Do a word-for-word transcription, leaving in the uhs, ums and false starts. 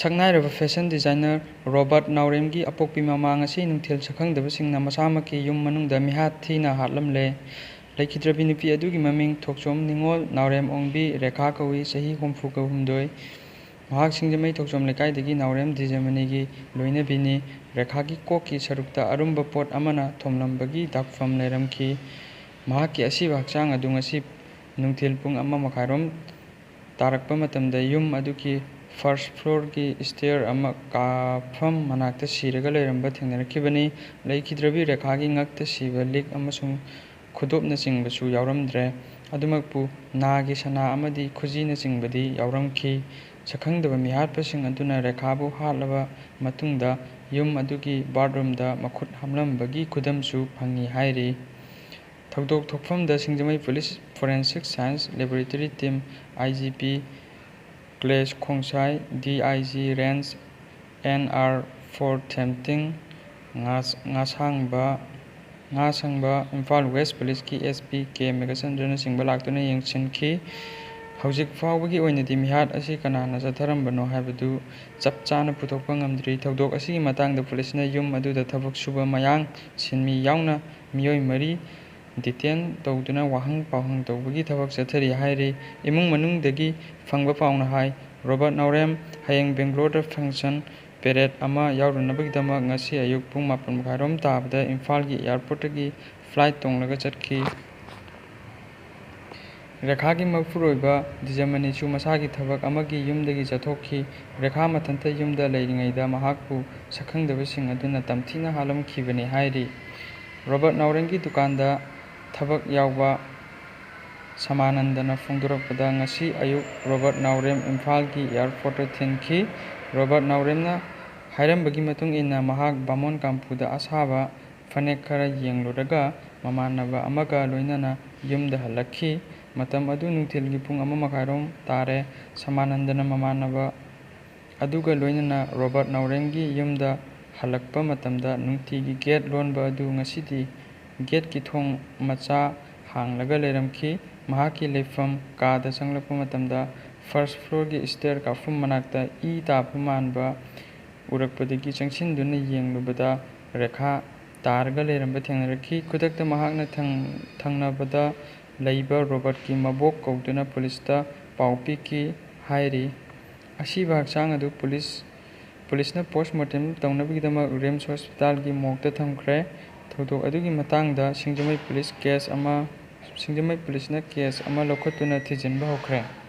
ꯁꯛꯅꯥꯏꯔꯕ fashion designer Robert ꯅꯥꯎꯔꯦꯝꯒꯤ ꯑꯄꯣꯛꯄꯤ ꯃꯃꯥ ꯉꯁꯤ ꯅꯨꯡꯊꯤꯜ ꯁꯛꯈꯪꯗꯕꯁꯤꯡꯅ ꯃꯁꯥꯃꯛꯀꯤ ꯌꯨꯝ ꯃꯅꯨꯡꯗ ꯃꯤꯍꯥꯠ ꯊꯤꯅ ꯍꯥꯠꯂꯝꯂꯦ꯫ ꯂꯩꯈꯤꯗ꯭ꯔꯕꯤ ꯅꯨꯄꯤ ꯑꯗꯨꯒꯤ ꯃꯃꯤꯡ ꯊꯣꯛꯆꯣꯝ ꯅꯤꯉꯣꯜ, ꯅꯥꯎꯔꯦꯝ ꯑꯣꯡꯕꯤ ꯔꯦꯈꯥ ꯀꯧꯏ, ꯆꯍꯤ ꯍꯨꯝꯐꯨꯒ ꯍꯨꯝꯗꯣꯏ꯫ ꯃꯍꯥꯛ ꯁꯤꯡꯖꯃꯩ ꯊꯣꯛꯆꯣꯝ ꯂꯩꯀꯥꯏꯗꯒꯤ ꯅꯥꯎꯔꯦꯝ ꯗꯤꯖꯃꯅꯤꯒꯤ ꯂꯣꯏꯅꯕꯤꯅꯤ꯫ ꯔꯦꯈꯥꯒꯤ ꯀꯣꯛꯀꯤ ꯁꯔꯨꯛꯇ ꯑꯔꯨꯝꯕ ꯄꯣꯠ ꯑꯃꯅ ꯊꯣꯝꯂꯝꯕꯒꯤ ꯗꯥꯛꯐꯝ ꯂꯩꯔꯝꯈꯤ꯫ ꯃꯍꯥꯛꯀꯤ ꯑꯁꯤꯕ ꯍꯛꯆꯥꯡ ꯑꯗꯨ ꯉꯁꯤ ꯅꯨꯡꯊꯤꯜ ꯄꯨꯡ ꯑꯃ ꯃꯈꯥꯏꯔꯣꯝ ꯇꯥꯔꯛꯄ ꯃꯇꯝꯗ ꯌꯨꯝ ꯑꯗꯨꯒꯤ ꯐꯥꯔꯁ ꯐ꯭ꯂꯣꯔꯒꯤ ꯁ꯭ꯇꯦꯌꯔ ꯑꯃ ꯀꯥꯐꯝ ꯃꯅꯥꯛꯇ ꯁꯤꯔꯒ ꯂꯩꯔꯝꯕ ꯊꯦꯡꯅꯔꯛꯈꯤꯕꯅꯤ꯫ ꯂꯩꯈꯤꯗ꯭ꯔꯕꯤ ꯔꯦꯈꯥꯒꯤ ꯉꯛꯇ ꯁꯤꯕ ꯂꯤꯛ ꯑꯃꯁꯨꯡ ꯈꯨꯗꯣꯞꯅꯆꯤꯡꯕꯁꯨ ꯌꯥꯎꯔꯝꯗ꯭ꯔꯦ꯫ ꯑꯗꯨꯃꯛꯄꯨ ꯅꯥꯒꯤ ꯁꯅꯥ ꯑꯃꯗꯤ ꯈꯨꯖꯤꯅꯆꯤꯡꯕꯗꯤ ꯌꯥꯎꯔꯝꯈꯤ꯫ ꯁꯛꯈꯪꯗꯕ ꯃꯤꯍꯥꯠꯄꯁꯤꯡ ꯑꯗꯨꯅ ꯔꯦꯈꯥꯕꯨ ꯍꯥꯠꯂꯕ ꯃꯇꯨꯡꯗ ꯌꯨꯝ ꯑꯗꯨꯒꯤ ꯕꯥꯠꯔꯨꯝꯗ ꯃꯈꯨꯠ ꯍꯥꯝꯂꯝꯕꯒꯤ ꯈꯨꯗꯝꯁꯨ ꯐꯪꯉꯤ ꯍꯥꯏꯔꯤ꯫ ꯊꯧꯗꯣꯛ ꯊꯣꯛꯐꯝꯗ Singjamei police forensic science laboratory team, I G P Clay Khongsai, D I G range N R ꯐꯣꯔ ꯊꯦꯝꯇꯤꯡ, ꯉꯥꯁ-, ꯉꯥꯁꯥꯡꯕ, ꯉꯥꯁꯪꯕ, ꯏꯝꯐꯥꯜ ꯋꯦꯁ ꯄꯨꯂꯤꯁꯀꯤ ꯑꯦꯁ ꯄꯤ ꯀꯦ ꯃꯦꯘꯆꯟꯗ꯭ꯔꯅꯆꯤꯡꯕ ꯂꯥꯛꯇꯨꯅ ꯌꯦꯡꯁꯤꯟꯈꯤ꯫ ꯍꯧꯖꯤꯛ ꯐꯥꯎꯕꯒꯤ ꯑꯣꯏꯅꯗꯤ ꯃꯤꯍꯥꯠ ꯑꯁꯤ ꯀꯅꯥꯅ ꯆꯠꯊꯔꯝꯕꯅꯣ ꯍꯥꯏꯕꯗꯨ ꯆꯞ ꯆꯥꯅ ꯄꯨꯊꯣꯛꯄ ꯉꯝꯗ꯭ꯔꯤ꯫ ꯊꯧꯗꯣꯛ ꯑꯁꯤꯒꯤ ꯃꯇꯥꯡꯗ ꯄꯨꯂꯤꯁꯅ ꯌꯨꯝ ꯑꯗꯨꯗ ꯊꯕꯛ ꯁꯨꯕ ꯃꯌꯥꯡ ꯁꯤꯟꯃꯤ ꯌꯥꯎꯅ ꯃꯤꯑꯣꯏ ꯃꯔꯤ ꯗꯤꯇꯦꯟ ꯇꯧꯗꯨꯅ ꯋꯥꯍꯪ ꯄꯥꯎꯍꯪ ꯇꯧꯕꯒꯤ ꯊꯕꯛ ꯆꯠꯊꯔꯤ ꯍꯥꯏꯔꯤ꯫ ꯏꯃꯨꯡ ꯃꯅꯨꯡꯗꯒꯤ ꯐꯪꯕ ꯄꯥꯎꯅ ꯍꯥꯏ, ꯔꯣꯕꯥꯔꯠ ꯅꯥꯎꯔꯦꯝ ꯍꯌꯦꯡ ꯕꯦꯡꯒ꯭ꯂꯣꯔꯗ ꯐꯪꯁꯟ ꯄꯦꯔꯦꯠ ꯑꯃ ꯌꯥꯎꯔꯨꯅꯕꯒꯤꯗꯃꯛ ꯉꯁꯤ ꯑꯌꯨꯛ ꯄꯨꯡ ꯃꯥꯄꯟ ꯃꯈꯥꯏꯔꯣꯝ ꯇꯥꯕꯗ ꯏꯝꯐꯥꯜꯒꯤ ꯑꯦꯌꯥꯔꯄꯣꯔꯠꯇꯒꯤ ꯐ꯭ꯂꯥꯏꯠ ꯇꯣꯡꯂꯒ ꯆꯠꯈꯤ꯫ ꯔꯦꯈꯥꯒꯤ ꯃꯄꯨꯔꯣꯏꯕ ꯗꯤꯖꯃꯅꯤꯁꯨ ꯃꯁꯥꯒꯤ ꯊꯕꯛ ꯑꯃꯒꯤ ꯌꯨꯝꯗꯒꯤ ꯆꯠꯊꯣꯛꯈꯤ꯫ ꯔꯦꯈꯥ ꯃꯊꯟꯇ ꯌꯨꯝꯗ ꯂꯩꯔꯤꯉꯩꯗ ꯃꯍꯥꯛꯄꯨ ꯁꯛꯈꯪꯗꯕꯁꯤꯡ ꯑꯗꯨꯅ ꯇꯝꯊꯤꯅ ꯍꯥꯠꯂꯝꯈꯤꯕꯅꯤ ꯍꯥꯏꯔꯤ꯫ ꯔꯣꯕꯥꯔꯠ ꯅꯥꯎꯔꯦꯝꯒꯤ ꯗꯨꯀꯥꯟꯗ ꯊꯕꯛ ꯌꯥꯎꯕ ꯁꯃꯥꯅꯟꯗꯅ ꯐꯣꯡꯗꯣꯔꯛꯄꯗ, ꯉꯁꯤ ꯑꯌꯨꯛ ꯔꯣꯕꯥꯔꯠ ꯅꯥꯎꯔꯦꯝ ꯏꯝꯐꯥꯜꯒꯤ ꯑꯦꯌꯥꯔꯄꯣꯔꯠꯇ ꯊꯤꯟꯈꯤ꯫ ꯔꯣꯕꯥꯔꯠ ꯅꯥꯎꯔꯦꯝꯅ ꯍꯥꯏꯔꯝꯕꯒꯤ ꯃꯇꯨꯡ ꯏꯟꯅ, ꯃꯍꯥꯛ ꯕꯥꯃꯣꯟ ꯀꯥꯝꯄꯨꯗ ꯑꯁꯥꯕ ꯐꯅꯦꯛ ꯈꯔ ꯌꯦꯡꯂꯨꯔꯒ ꯃꯃꯥꯟꯅꯕ ꯑꯃꯒ ꯂꯣꯏꯅꯅ ꯌꯨꯝꯗ ꯍꯜꯂꯛꯈꯤ꯫ ꯃꯇꯝ ꯑꯗꯨ ꯅꯨꯡꯊꯤꯜꯒꯤ ꯄꯨꯡ ꯑꯃ ꯃꯈꯥꯏꯔꯣꯝ ꯇꯥꯔꯦ꯫ ꯁꯃꯥꯅꯟꯗꯅ ꯃꯃꯥꯟꯅꯕ ꯑꯗꯨꯒ ꯂꯣꯏꯅꯅ ꯔꯣꯕꯥꯔꯠ ꯅꯥꯎꯔꯦꯝꯒꯤ ꯌꯨꯝꯗ ꯍꯜꯂꯛꯄ ꯃꯇꯝꯗ, ꯅꯨꯡꯇꯤꯒꯤ ꯒꯦꯠ ꯂꯣꯟꯕ ꯑꯗꯨ ꯉꯁꯤꯗꯤ ꯒꯦꯠꯀꯤ ꯊꯣꯡ ꯃꯆꯥ ꯍꯥꯡꯂꯒ ꯂꯩꯔꯝꯈꯤ꯫ ꯃꯍꯥꯛꯀꯤ ꯂꯩꯐꯝ ꯀꯥꯗ ꯆꯪꯂꯛꯄ ꯃꯇꯝꯗ, ꯐꯥꯔꯁ ꯐ꯭ꯂꯣꯔꯒꯤ ꯁ꯭ꯇꯦꯌꯔ ꯀꯥꯞꯐꯝ ꯃꯅꯥꯛꯇ ꯏ ꯇꯥꯕ ꯃꯥꯟꯕ ꯎꯔꯛꯄꯗꯒꯤ ꯆꯪꯁꯤꯟꯗꯨꯅ ꯌꯦꯡꯂꯨꯕꯗ ꯔꯦꯈꯥ ꯇꯥꯔꯒ ꯂꯩꯔꯝꯕ ꯊꯦꯡꯅꯔꯛꯈꯤ꯫ ꯈꯨꯗꯛꯇ ꯃꯍꯥꯛꯅ ꯊꯪ-, ꯊꯪꯅꯕꯗ ꯂꯩꯕ ꯔꯣꯕꯔꯠꯀꯤ ꯃꯕꯣꯛ ꯀꯧꯗꯨꯅ ꯄꯨꯂꯤꯁꯇ ꯄꯥꯎ ꯄꯤꯈꯤ ꯍꯥꯏꯔꯤ꯫ ꯑꯁꯤꯕ ꯍꯛꯆꯥꯡ ꯑꯗꯨ ꯄꯨꯂꯤꯁ, ꯄꯨꯂꯤꯁꯅ ꯄꯣꯁꯃꯣꯔꯇꯦꯝ ꯇꯧꯅꯕꯒꯤꯗꯃꯛ ꯔꯤꯝꯁ ꯍꯣꯁꯄꯤꯇꯥꯜꯒꯤ ꯃꯣꯔꯒꯇ ꯊꯝꯈ꯭ꯔꯦ꯫ ꯊꯧꯗꯣꯛ ꯑꯗꯨꯒꯤ ꯃꯇꯥꯡꯗ ꯁꯤꯡꯖꯃꯩ ꯄꯨꯂꯤꯁ ꯀꯦꯁ ꯑꯃ, ꯁꯤꯡꯖꯃꯩ ꯄꯨꯂꯤꯁꯅ ꯀꯦꯁ ꯑꯃ ꯂꯧꯈꯠꯇꯨꯅ ꯊꯤꯖꯤꯟꯕ ꯍꯧꯈ꯭ꯔꯦ꯫